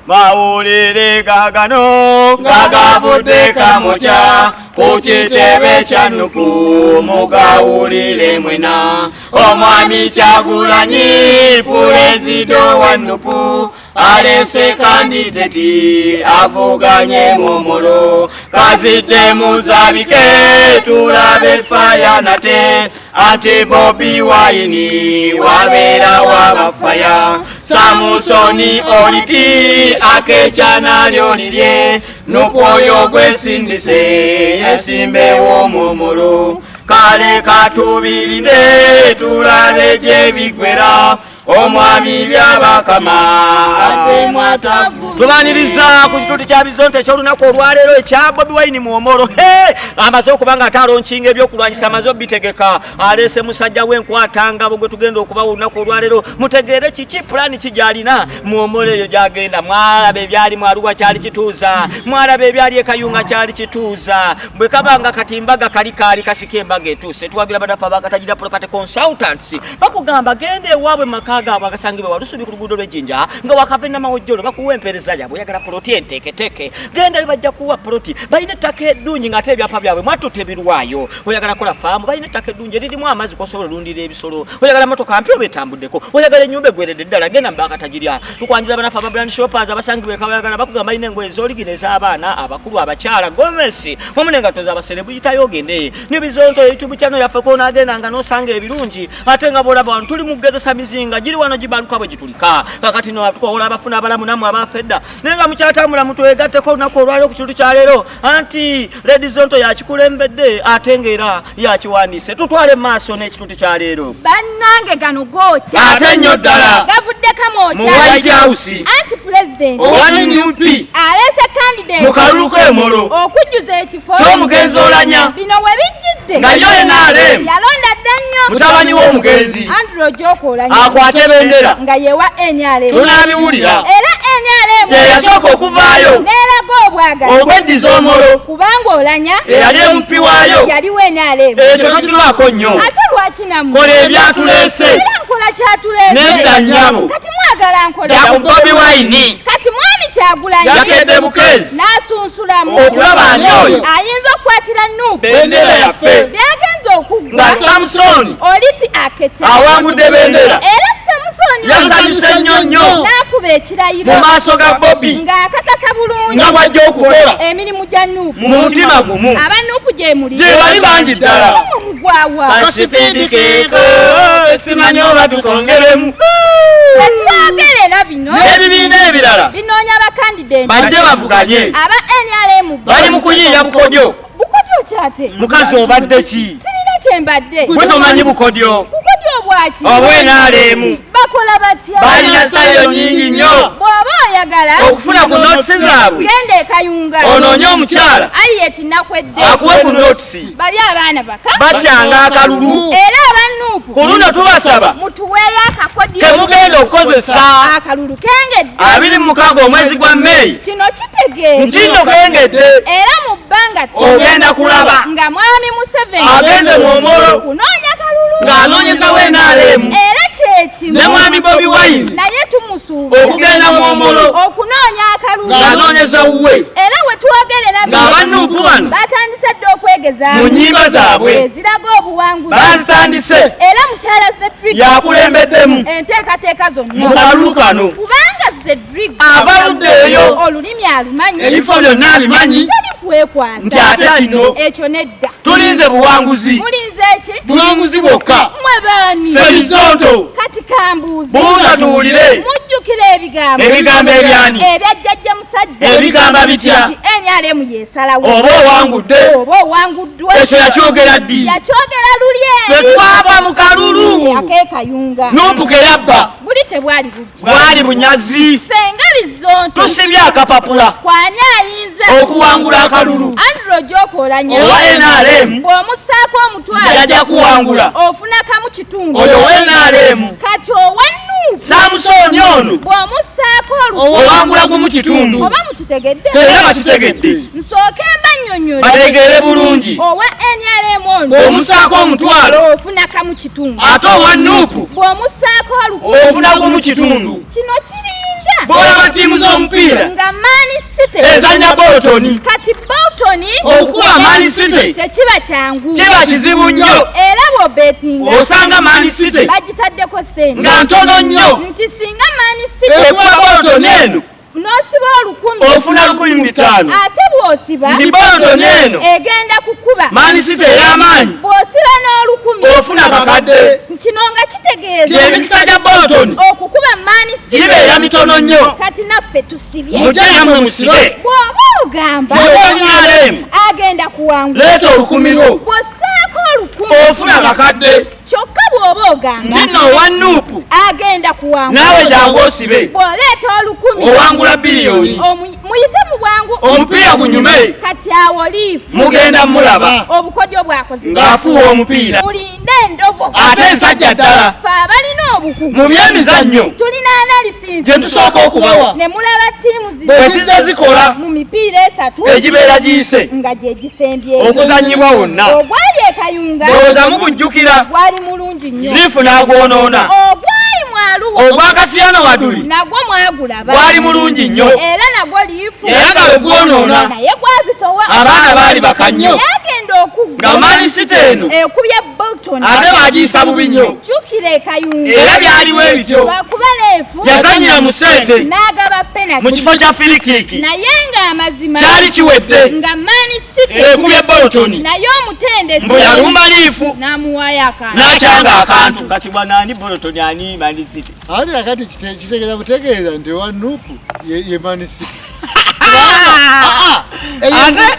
Mawulire gagano nga gavudde Kamwokya ku kitebe kya NUP, mugawulire mwena. Omwami Kyagulanyi, pulezidenti wa NUP, alese candidate avuganye mu Omoro. Kazidde muzabike, tulabe fire nate. Ate Bobi Wine wabeera wabafaya. Samusoni Oliti akekyana lyolirye NUP oyo gwesindise yesimbewo mu Omoro. Kale katubirinde tulabe gye biggwera. Omwami Byabakama addemu atavu. Tubaniriza ku kituuti kya Bizonto ekyolunaku olwaleero ekya Bobi Wine mu Omoro. Amaze okuba nga ate alaunchinga ebyokulwanyisa, amaze obitegeka, aleese musajja w'enkwatangabo gwe tugenda okubawa olunaku olwaleero. Mutegeere kiki, pulaani ki gy'alina mu Omoro eyo gy'agenda. Mwalaba ebyali mu Arua, kyali kituuza. Mwalaba ebyali e Kayunga, kyali kituuza. Bwe kabanga kati mbaga kali kaali kasika, embaga etuuse. Tuwagira bannaffe abakatagira Property Consultants. Bakugamba genda ewaabwe maka gaabwe agasangibwa Walusubi ku luguudo lw'Ejjinja nga wakava Enamawojjolo. Bakuwa empeereza yaabwe. Oyagala poloti enteeketeke, gendayo, bajja kuwa poloti. Balina ettaka eddungi ng'ate ebyapa byabwe mwattu tebirwayo. Oyagala kola faamu, balina ettaka eddungi eririmu amazzi kosobola olundira ebisolo. Oyagala motoka mpya oba etambuddeko, oyagala ennyumba egweredde ddala, genda mubakatagirya. Tukwanjula banafe aba Brand Shoppers abasangibwa ekabayagala. Bakugamba balina engoye ez'oligina, ez'abaana, abakulu, abakyala, gomesi wamu n'engatto z'abasere. Buyitayo ogende ne Bizonto YouTube channel yaffe konaagenda nga n'osanga ebirungi. Ate nga bwolaba wano tuli mu kugezesa mizinga giri wano gibaluka bwe gitulika. Kakati no tukowola abafuna abalamu nammwe abaafa edda naye nga mukyatambula, mutwegatteko olunaku olwaleero ku kintu kya leero. Anti Lady Zonto yakikulembedde ate ng'era yakiwandiise. Tutwale maaso n'ekituuti kya leero. Bannange, gano gookya. Ate nnyo ddala. Gavudde mu Kamwokya. White House. Anti pulezidenti owa NUP aleese candidate mu kalulu k'Emolo okujjuza ekifo ky'omugenzi Olanya. Bino we bijjidde nga yo NRM yalonda dda nnyo mutabani w'omugenzi Andrew Ojok Olanya akwate bendera nga yewa NRM. Tunaabiwulira. Era NRM ye yasooka okuvaayo n'eraga obwagazi okweddiza Omoro kubanga Olanya eyali MP waayo. Yaliwo NRM. Ekyo tukirwako nnyo. Ate lwaki nammwe kola ebyatuleese. Era nkola kyatuleese. Nedda nnyabo. Kati mwagala nkola ya ku Bobi Wine. Kati mwami Kyagulanyi yakedde bukeezi n'asunsulamu okulaba ani oyo ayinza okukwatira NUP bendera yaffe. Byagenze okuggwa nga Samusoni Oliti Akeca awangudde bendera. Era Samusoni yasanyuse nnyo nnyo n'akuba ekirayiro mu maaso ga Bobi ng'akakasa bulungi nga bw'ajja okukola emirimu gya NUP mu mutima gumu. Aba NUP gye muli gye bali bangi ddala. Mugwawa. Kaspeed keeko, simanyi oba tukongeremu. Tetwogerera bino. N'ebibiina ebirala binoonya bakandidenti bajje bavuganye. Aba NRM bali mu kuyiiya bukodyo. Bukodyo kyate? Mukazi, obadde ki? Sirina kyembadde. Gwe tomanyi bukodyo? Bukodyo obwaki? Obw'NRM. Bakola batya? Balina sayo nyingi nnyo. Bw'oba oyagala okufuna ku notes zaabwe, genda ekayunga onoonye omukyala Harriet Nakwedde akuwe ku notes. Bali abaana baka bakyanga akalulu. Era aba NUP ku luno tubasaba mutuweeyo akakodyo temugenda okukozesa. Akalulu kengedde. 26 omwezi gwa Meeyi. Kino kitegeeza nti nno kengedde. Era mu bbanga ogenda kulaba nga mwami Museveni agenze mu Omoro kunoonya kalulu ng'anoonyezawo NRM era kyekimu ne mwami Bobi Wine naye tumusuubira okugenda mu Omoro okunoonya akalulu ng'anoonyeza wuwe. Era we twogerera ng'aba NUP bano batandise dda okwegezaamu mu nnyimba zaabwe eziraga obuwanguzi. Bazitandise. Era mukyala Zedriga yakulembeddemu enteekateeka zonna mu kalulu kano kubanga Zedriga ava ludda eyo, olulimi alumanyi, ebifo byonna abimanyi. Teri kwekwasa nti ate kino ekyo nedda. Tulinze buwanguzi. Mulinze ki? Buwanguzi bwokka. Mmwe baani? Ffe Bizonto. Kati kambuuze. Buuza tuwulire. Mujjukira ebigambo Ebigambo ebyani? Ebya jjajja musajja. Ebigamba bitya? Nti NRM yesalawo oba owangudde oba owanguddwa. Ekyo yakyogera ddi? Yakyogera luli Lwe eri twava mu kalulu akeekayunga. NUP ke yabba. Buli tebwali bubbi. Bwali bunyazi. Ffe nga Bizonto tusibye akapapula kwani ayinza okuwangula akalulu. Andrew Ojok Olanya owa NRM bw'omussaako omutwalo yajja kuwangula. Ofuna kamu kitundu. Oyo owa NRM. Kati owa NUP Samusooni ono bw'omussaako owangula gumu kitundu. Oba mukitegedde? Era bakitegedde. Nsooke mbannyonnyole bategeere bulungi. Owa NRM ono omussaako omutwalo ofuna kamu kitundu, ate owa NUP bw'omussaako 1000 ofuna gumu kitundu. Kino kiringa Bw'olaba ttiimu z'omupiira nga Man City ezannya Bolton, kati Bolton okukuba Man City tekiba kyangu, kiba kizibu nnyo. Era bw'obetinga osanga Man City bagitaddeko ssente nga ntono nnyo nti singa Man City ekuba Bolton eno n'osiba 1000 ofuna 1500, ate bw'osiba nti Bolton eno egenda kukuba Man City ey'amaanyi bw'osiba n'1000 ofuna kakadde. Kino nga kitegeeza emikisa gya Bolton okukuba Man City gibeera mitono nnyo. Kati naffe tusibye. Mujje nammwe musibe. Bw'oba ogamba tewonyalemu agenda kuwangula, leeta 1000 lwo bw'ossaako 1000 ofuna kakadde. Kyokka bw'oba ogamba nti nno owa Nuupu agenda kuwangula, naawe jangu osibe, bw'oleeta 1000 owangula biliyoni. Muyite mu bwangu omupiira gunyume. Kati awo liifu mugenda mulaba obukodyo bwakozesa ng'afuuwa omupiira mulinde endobo ate ensajja ddala. Fe abalina obukugu mu byemizannyo tulina analysis gye tusooka okubawa ne mulaba ttiimu zino bwe zizze zikola mu mipiira 3 egibeera giyise nga gye gisembyeyo okuzannyibwa wonna. Ogwali e Kayunga ndowooza mugujjukira, gwali mulungi nnyo, liifu n'agwonoona. Ogwali mwaluwo ogwa Kasiyano Waduli nagwo mwagulaba gwali mulungi nnyo, era nagwo liifu era nga bwe gwonoona naye gwazitowa. Abaana baali baka nnyo yagenda okuggwa nga Man City eno ekubye Bolton ate baagiyisa bubi nnyo. Jjukira e Kayunga era byaliwo ebityo lwakuba leefu yazannyira mu ssente n'agaba mu penalty kifo kya free kick. Naye ng'amazima kyali kiwedde nga Man City ekubye Bolton, naye omutendesi mbu yalumba liifu n'amuwaayo akantu n'akyanga akantu. Kati bwana ani Bolton ani Man City? Ate kakati kitegeeza butegeeza nti owa Nuupu ye Man City.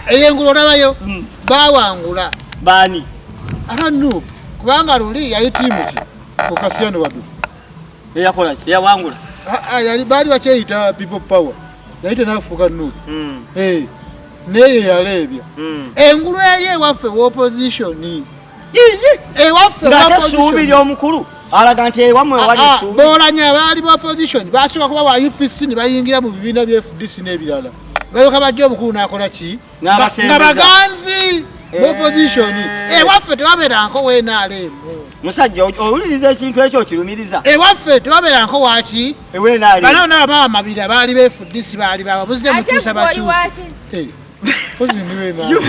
Eyengulu olabayo bawangula Baani? Aba Nuupu, kubanga luli yali tiimu ki okasiyano waddu Eyakola ki? Eyawangula? Yali baali bakyeyita People Power, yali tenafuuka Nuupu. Naye yaleebya engulu eri ewaffe w'opposition, ewaffe ng'ate essuubi ly'omukulu alaga nti ewammwe wali essuubi. Boolanya abaali ba opposition basooka kuba wa UPC ne bayingira mu bibiina bya FDC n'ebirala, balyoka bajja omukulu n'akola ki N'abasembeza. Nga baganzi mu opposition. Ewaffe tewabeeranko w'NRM. Musajja owuliriza ekintu ekyo okirumiriza. Ewaffe tewabeeranko waki ewenaali bano nabamaama mabira baali ba FDC baali bababuze Ate mukyusa gwe oli bakyuse. waki? Mpozi ndi w'NRM.